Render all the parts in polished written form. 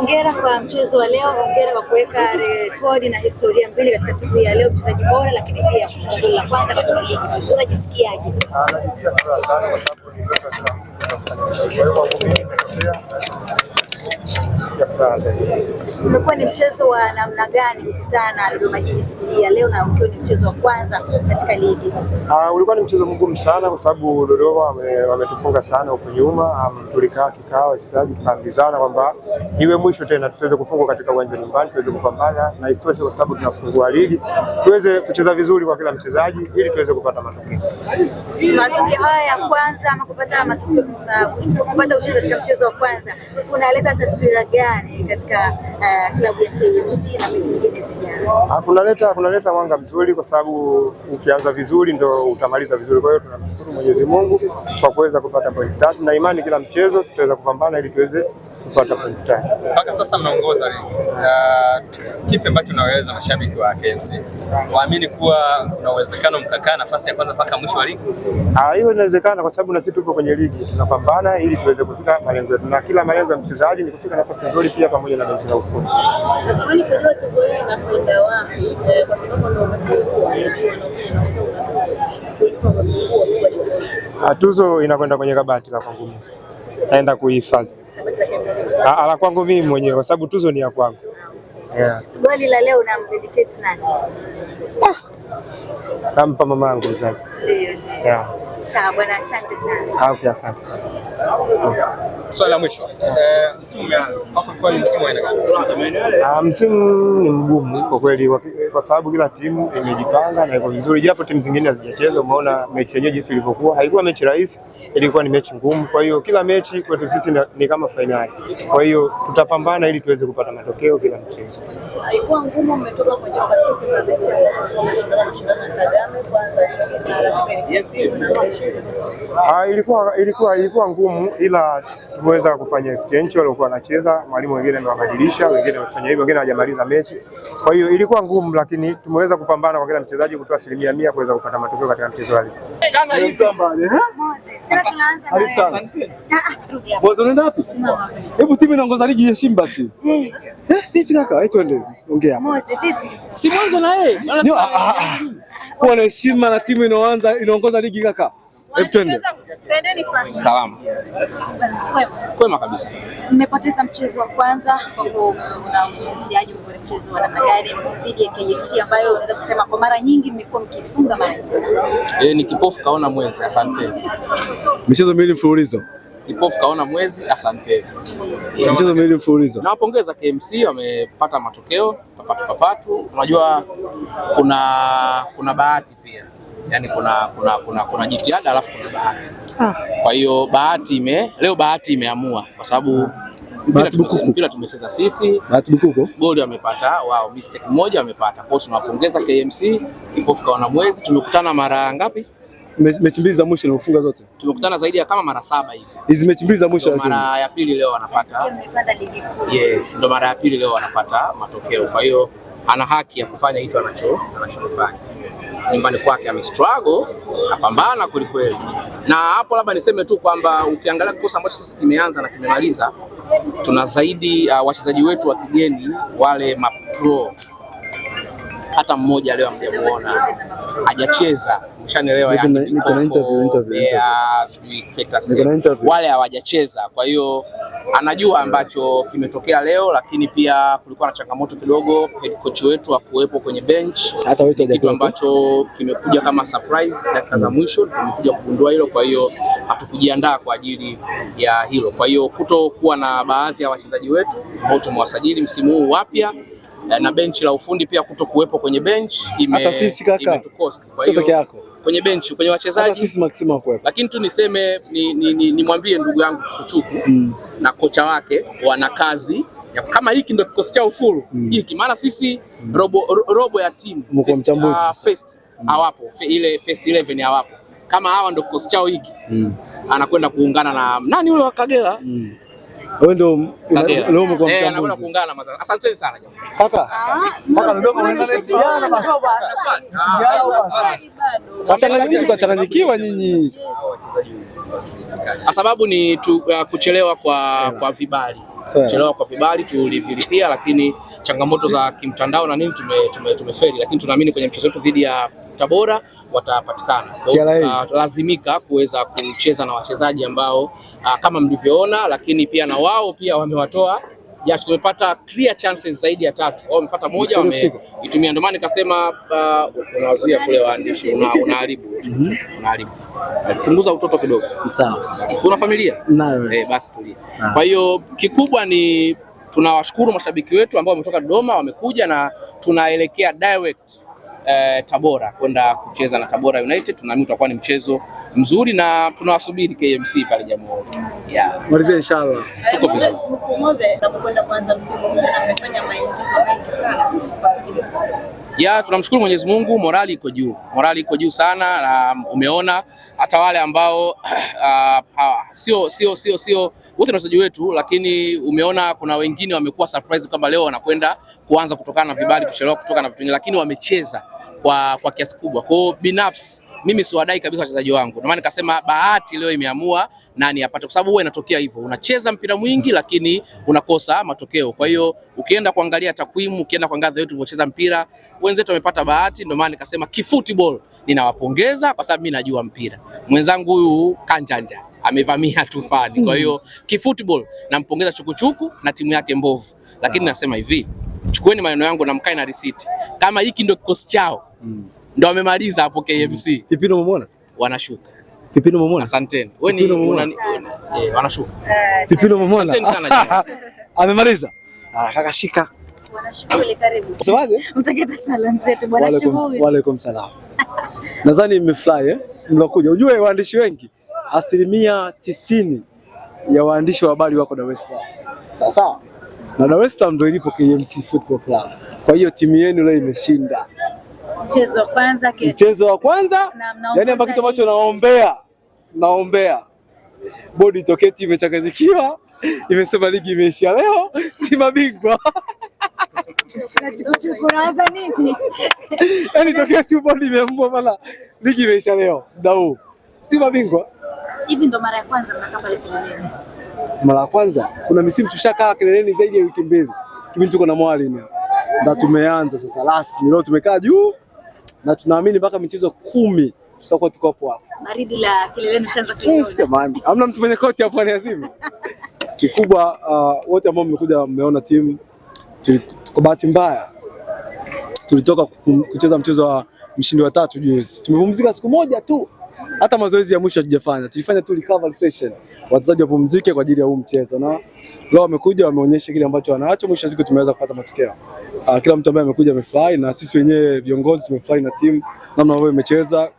Hongera kwa mchezo wa leo, hongera kwa kuweka rekodi na historia mbili katika siku hii ya leo, mchezaji bora, lakini pia kufunga goli la kwanza katika ligi. Unajisikiaje? Najisikia furaha sana kwa sababu ni ndoto ya kila mtu kuweza kufanya vizuri. Kwa hiyo kwangu mimi imetokea, nasikia furaha zaidi. Umekuwa ni mchezo wa namna gani kukutana na Dodoma Jiji siku hii ya leo na ukiwa ni mchezo wa kwanza katika ligi? Ulikuwa ni mchezo mgumu sana kwa sababu Dodoma wametufunga sana huko nyuma. Tulikaa kikao wachezaji tukaambizana kwamba iwe mwisho tena tusiweze kufungwa katika uwanja nyumbani, tuweze kupambana na isitoshe, kwa sababu tunafungua ligi tuweze kucheza vizuri kwa kila mchezaji ili tuweze kupata matokeo. Matokeo haya ya kwanza ama kupata matokeo kupata ushindi katika mchezo wa kwanza unaleta taswira gani katika klabu ya KMC na mechi nyingine zijazo? Kunaleta mwanga mzuri kwa sababu ukianza vizuri ndo utamaliza vizuri. Kwa hiyo tunamshukuru Mwenyezi Mungu kwa kuweza kupata pointi tatu na imani kila mchezo tutaweza kupambana ili tuweze kupata pointi tatu. Mpaka sasa mnaongoza ligi. Kipi ambacho unawaeleza mashabiki wa KMC waamini kuwa kuna uwezekano mkakaa nafasi ya kwanza mpaka mwisho wa ligi? Hiyo inawezekana kwa sababu na sisi tupo kwenye ligi tunapambana ili tuweze kufika malengo yetu, na kila malengo ya mchezaji ni kufika nafasi nzuri pia pamoja na benchi la ufundi. Natamani kujua tuzo hii inakwenda wapi, kwa sababu ndio umefungua michuano hii na ukiwa una tuzo kuliko umefungua kubwa Tuzo inakwenda kwenye kabati la kwangu mimi, naenda kuihifadhi. La kwangu mimi mwenyewe kwa sababu tuzo ni ya kwangu. Yeah. Goli la leo unamdedicate nani? Nampa mama yangu mzazi. Ndio. Yeah. Sawa bwana, asante sana. Okay, asante sana. Swali la mwisho. Msimu umeanza. Kwako ulikuwa ni msimu wa aina gani? Msimu ni mgumu kwa kweli kwa sababu kila timu imejipanga na iko vizuri, japo timu zingine hazijacheza. Umeona mechi yenyewe jinsi ilivyokuwa, haikuwa mechi rahisi, ilikuwa ni mechi ngumu. Kwa hiyo kila mechi kwetu sisi ni kama fainali. Kwa hiyo tutapambana ili tuweze kupata matokeo kila mchezo. Haikuwa ngumu, mmetoka kwenye kupoteza mechi ya mashindano ya Kagame kwanza na ratiba ilikuwa Ilikuwa ngumu, ila tumeweza kufanya exchange waliokuwa wanacheza, mwalimu wengine amewabadilisha, wengine wamefanya hivyo, wengine hawajamaliza mechi. Kwa hiyo ilikuwa ngumu, lakini tumeweza kupambana kwa kila mchezaji kutoa 100% kuweza kupata matokeo katika mchezo wa leo. Moze, tena tunaanza na wewe. Turudi hapa. Bozo, unaenda wapi? Hebu timu inaongoza ligi iheshimu basi. Vipi kaka? Wewe twende. Ongea. Moze, vipi? Si mwanzo na yeye. Ndio, Kuwa na heshima na timu inaongoza ligi kaka. Hebu twende. Salama. Kwema. Kwema kabisa. Mmepoteza mchezo wa kwanza, kwako unauzungumziaje ule mchezo wa namna gani dhidi ya KMC ambayo unaweza kusema kwa mara nyingi mmekuwa mkifunga mara nyingi sana? Ni kipofu kaona mwezi, asante. Michezo miwili mfululizo. Kipofu kaona mwezi, asante. Michezo miwili mfululizo. Nawapongeza KMC wamepata matokeo papatu papatu. Unajua kuna bahati pia. Yaani kuna jitihada alafu kuna bahati. Kwa hiyo leo bahati imeamua kwa sababu Bahati bukuku. mpira tumecheza sisi, Bahati bukuku. goli wamepata wao, mistake moja wamepata. Kwa hiyo tunawapongeza KMC, kipofu kaona mwezi. Tumekutana mara ngapi? Mechi mbili za mwisho nimefunga zote. Tumekutana zaidi ya kama mara 7 hivi. Hizi mechi mbili za mwisho Ndio lakini. mara ya pili leo wanapata. Mmepanda ligi kuu. Yes, ndio mara ya pili leo wanapata matokeo. Kwa hiyo ana haki ya kufanya hicho anachofanya. Nyumbani kwake ame struggle, apambana kweli kweli. Na hapo labda niseme tu kwamba ukiangalia kikosi ambacho sisi kimeanza na kimemaliza, tuna zaidi wachezaji wetu wa kigeni wale mapro, hata mmoja leo hamjamuona hajacheza, ushanielewa? Niko na interview. Niko na interview. Wale hawajacheza, kwa hiyo anajua ambacho kimetokea leo, lakini pia kulikuwa na changamoto kidogo, head coach wetu hakuwepo kwenye bench, Hata wetu kitu hajakuwepo. ambacho kimekuja kama surprise dakika za mwisho, tumekuja kugundua hilo. Kwa hiyo hatukujiandaa kwa ajili ya hilo. Kwa hiyo kutokuwa na baadhi ya wachezaji wetu ambao tumewasajili msimu huu wapya na benchi la ufundi pia kutokuwepo kwenye bench Hata sisi kaka. imetucost. Kwa Sio hiyo peke yako. kwenye benchi, kwenye Hata wachezaji sisi Maxima hakuwepo. lakini tu niseme nimwambie ndugu yangu Chukuchuku na kocha wake wana kazi ya, kama hiki ndio kikosi chao full hiki, maana sisi robo ya timu Mko mchambuzi. First hawapo, ile first 11 hawapo. Kama hawa ndio kikosi chao hiki anakwenda kuungana na nani ule wa Kagera? Wewe ndio Kagera. leo umekuwa Anakwenda mchambuzi. kuungana na Mazara. Asanteni sana jamani. Kaka. Kaka Dodoma unaenda na sijana basi. Wachanganyikiwa, wachanganyikiwa nyinyi. Kwa sababu ni kuchelewa kwa vibali. Kuchelewa kwa vibali tulivilipia, lakini changamoto za kimtandao na nini tumefeli, lakini tunaamini kwenye mchezo wetu dhidi ya Tabora watapatikana. Kwa hiyo tutalazimika kuweza kucheza na wachezaji ambao kama mlivyoona, lakini pia na wao pia wamewatoa jasho. Tumepata clear chances zaidi ya tatu, wao wamepata moja, wameitumia. Ndio maana nikasema unawazuia kule waandishi, unaharibu unaharibu. Punguza utoto kidogo. Sawa. Una familia? Nayo. Basi tulia. Kwa hiyo kikubwa ni tunawashukuru mashabiki wetu ambao wametoka Dodoma wamekuja, na tunaelekea direct Tabora kwenda kucheza na Tabora United. Tunaamini utakuwa ni mchezo mzuri na tunawasubiri KMC pale Jamhuri. Yeah. Malizie inshallah. Tuko vizuri. Mkumoze unapokwenda kuanza msimu huu amefanya maingizo mengi sana kwa msimu huu. Ya, tunamshukuru Mwenyezi Mungu, morali iko juu. Morali iko juu sana na umeona hata wale ambao sio wote ni wachezaji wetu, lakini umeona kuna wengine wamekuwa surprise kwamba leo wanakwenda kuanza kutokana na vibali, kuchelewa kutoka na vitu vingine, lakini wamecheza kwa kiasi kubwa. Kwa hiyo binafsi mimi siwadai kabisa wachezaji wangu. Ndio maana nikasema bahati leo imeamua nani apate, kwa sababu huwa inatokea hivyo, unacheza mpira mwingi lakini unakosa matokeo. Kwa hiyo ukienda kuangalia takwimu, ukienda kuangalia wetu tulivyocheza mpira, wenzetu wamepata bahati. Ndio maana nikasema kifootball ninawapongeza, kwa sababu mimi najua mpira. Mwenzangu huyu kanjanja amevamia tu fani. Kwa hiyo kifootball nampongeza Chukuchuku na timu yake mbovu, lakini nasema hivi, chukueni maneno yangu na mkae na risiti. Kama hiki ndio kikosi chao ndo wamemaliza hapo KMC. Pipino umemuona? Wanashuka. Pipino umemuona? Asanteni. Wewe ni wanashuka. Pipino umemuona? Asanteni sana jamani. Amemaliza. Kaka shika. Bwana shughuli karibu. Semaje? Mtaketa salamu zetu bwana shughuli. Wa alaikum salam. Nadhani mmefurahi mlokuja. Unajua waandishi wengi 90% ya waandishi wa habari wako Dar es Salaam. Sawa. Na Dar es Salaam ndio ilipo KMC Football Club. Kwa hiyo timu yenu leo imeshinda. Mchezo wa kwanza, mchezo wa kwanza, yani hapa kitu ambacho naombea bodi itokee timu imechanganyikiwa, imesema ligi imeisha leo, si mabingwa. Unaanza nini? Yani tokee tu bodi imeamua bana ligi imeisha leo, muda huu si mabingwa. Hivi ndo mara ya kwanza mnakaa pale kileleni? Mara ya kwanza, kuna misimu tushakaa kileleni zaidi ya wiki mbili. Kipindi tuko na mwalimu. Na tumeanza sasa rasmi. Leo tumekaa juu na tunaamini mpaka michezo 10 tutakuwa tuko hapo hapo. Baridi la kileleni mshaanza kuliona. Jamani, hamna mtu mwenye koti hapo aniazima. Kikubwa wote ambao mmekuja mmeona timu, kwa bahati mbaya tulitoka kucheza mchezo wa mshindi wa 3 juzi. Tumepumzika siku moja tu. Hata mazoezi ya mwisho hatujafanya. Tulifanya tu recovery session. Wachezaji wapumzike kwa ajili ya huu mchezo, na leo wamekuja wameonyesha kile ambacho wanacho. Mwisho wa siku tumeweza kupata matokeo. Kila mtu ambaye amekuja amefurahi, na sisi wenyewe viongozi tumefurahi na timu namna ambavyo imecheza.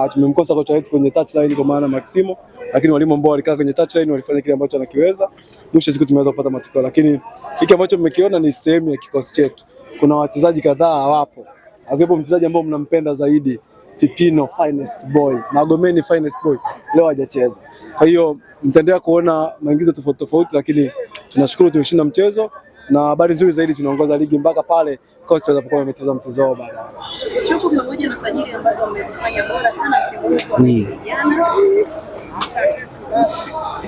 Tumemkosa kocha wetu kwenye touchline kwa maana Maximo, lakini walimu ambao walikaa kwenye touchline walifanya kile ambacho anakiweza. Mwisho wa siku tumeweza kupata matokeo, lakini hiki ambacho mmekiona ni sehemu ya kikosi chetu. Kuna wachezaji kadhaa wapo, akiwepo mchezaji ambao mnampenda zaidi, Pipino finest boy, Magomeni finest boy, leo hajacheza. Kwa hiyo mtaendelea kuona maingizo tofauti tofauti, lakini tunashukuru tumeshinda mchezo, na habari nzuri zaidi tunaongoza ligi mpaka pale Coastal watakapokuwa wamecheza mchezo wao baadaye. Chuku pamoja na sajili ambazo wamezifanya bora sana msimu huu kwa vijana.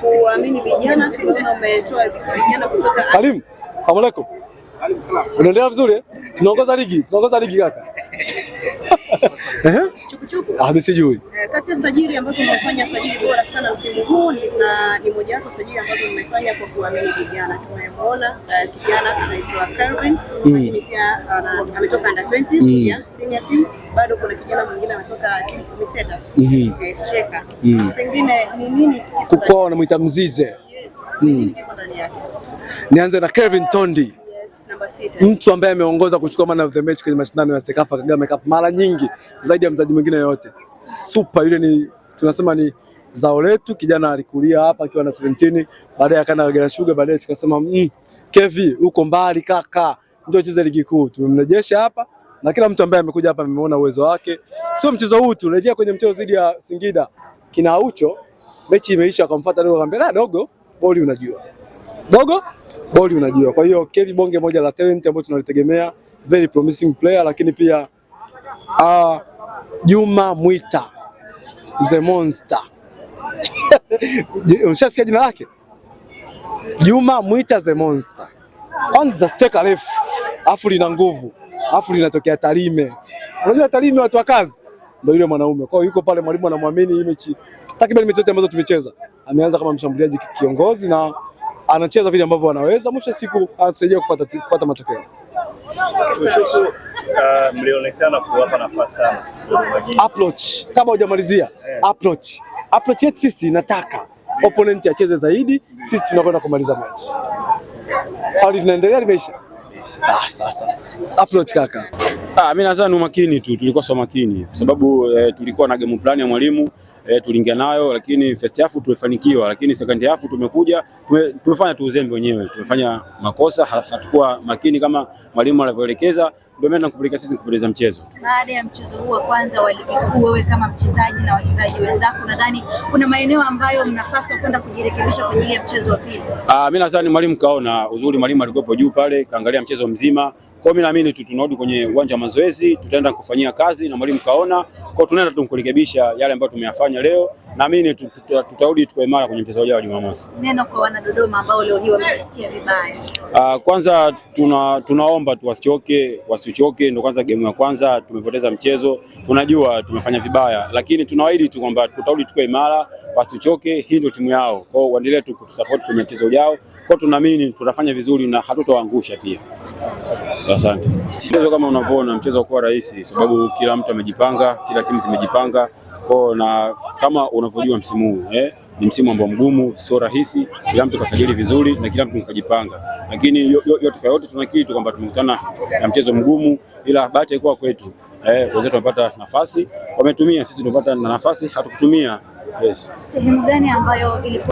Kuamini vijana, tunaona umetoa vijana kutoka. Karim, salamu alaykum. Unaendelea vizuri? Tunaongoza ligi, tunaongoza ligi kaka. Chukuchuku. Mimi sijui. Kati ya sajili ambazo mmefanya sajili bora sana msimu huu na ni moja wapo sajili ambazo mmefanya kwa kuamini vijana. Tumemwona kijana anaitwa Calvin, lakini pia ametoka under 20 ya senior team. Bado kuna kijana mwingine ametoka team Miseta. Striker. Pengine ni nini Kwa wanamuita Mzize. Yes. Kiko ndani yake. Nianze na Kevin Tondi. Mtu ambaye ameongoza kuchukua man of the match kwenye mashindano ya Sekafa Kagame Cup mara nyingi zaidi ya mchezaji mwingine yote. Super, yule ni tunasema ni zao letu. Kijana alikulia hapa akiwa na 17, baadaye akaenda Kagera Sugar, baadaye tukasema Kevi uko mbali kaka, ndio cheze ligi kuu. Tumemrejesha hapa na kila mtu ambaye amekuja hapa ameona uwezo wake. Sio mchezo huu tu, rejea kwenye mchezo dhidi ya Singida kina Aucho, mechi imeisha akamfuata dogo akamwambia dogo, boli unajua. Dogo, boli unajua. Kwa hiyo Kevi bonge moja la talent ambayo tunalitegemea, very promising player, lakini pia Juma Mwita the monster. Ushasikia jina lake? Juma Mwita the Monster. Kwanza steka refu, afu lina nguvu, afu linatokea Tarime. Unajua Tarime watu wa kazi ndio yule mwanaume. Kwa hiyo yuko pale, mwalimu anamwamini. Hii mechi takriban mechi zote ambazo tumecheza ameanza kama mshambuliaji kiongozi na anacheza vile ambavyo anaweza, mwisho wa siku anasaidia kupata matokeo. Mlionekana kuwapa nafasi sana. Approach, kama hujamalizia approach yetu sisi inataka opponent acheze zaidi, sisi tunakwenda kumaliza mechi. Swali linaendelea, limeisha? Sasa approach kaka. Mimi nadhani umakini tu, tulikosa umakini kwa sababu tulikuwa na game plan ya mwalimu, tuliingia nayo, lakini first half tumefanikiwa, lakini second half tumekuja tumefanya tu uzembe wenyewe, tumefanya makosa, hatukuwa makini kama mwalimu alivyoelekeza, ndio maana kupeleka sisi kupoteza mchezo. Baada ya mchezo huu wa kwanza wa ligi kuu, wewe kama mchezaji na wachezaji wenzako, nadhani kuna maeneo ambayo mnapaswa kwenda kujirekebisha kwa ajili ya mchezo wa pili. Mimi nadhani mwalimu kaona uzuri, mwalimu alikuwepo juu pale, kaangalia mchezo mzima. Kwa hiyo mimi naamini tu tunarudi kwenye uwanja wa mazoezi, tutaenda kufanyia kazi na mwalimu kaona. Kwa hiyo tunaenda tu kurekebisha yale ambayo tumeyafanya leo. Naamini tutarudi tuko imara kwenye mchezo ujao wa Jumamosi. Neno kwa wana Dodoma ambao leo hii wamejisikia vibaya. Kwanza tunaomba tu wasichoke, ndio kwanza game ya kwanza tumepoteza mchezo, tunajua tumefanya vibaya, lakini tunawaahidi tu kwamba tutarudi tuko imara, wasichoke, hii ndio timu yao. Kwa hiyo waendelee tu kutusupport kwenye mchezo ujao. Kwa hiyo tunaamini tutafanya vizuri na hatutowaangusha pia. Asante. Mchezo kama unavyoona, mchezo kwa rahisi sababu kila mtu amejipanga, kila timu zimejipanga. Kwa na kama unavyojua msimu huu ni msimu ambao mgumu, sio rahisi, kila mtu kasajili vizuri na kila mtu kajipanga. Lakini yote kwa yote tunakiri tu kwamba tumekutana na mchezo mgumu, ila bahati haikuwa kwetu. Wenzetu wamepata nafasi, wametumia, sisi tumepata na nafasi hatukutumia. Yes. Sehemu gani ambayo ilikuwa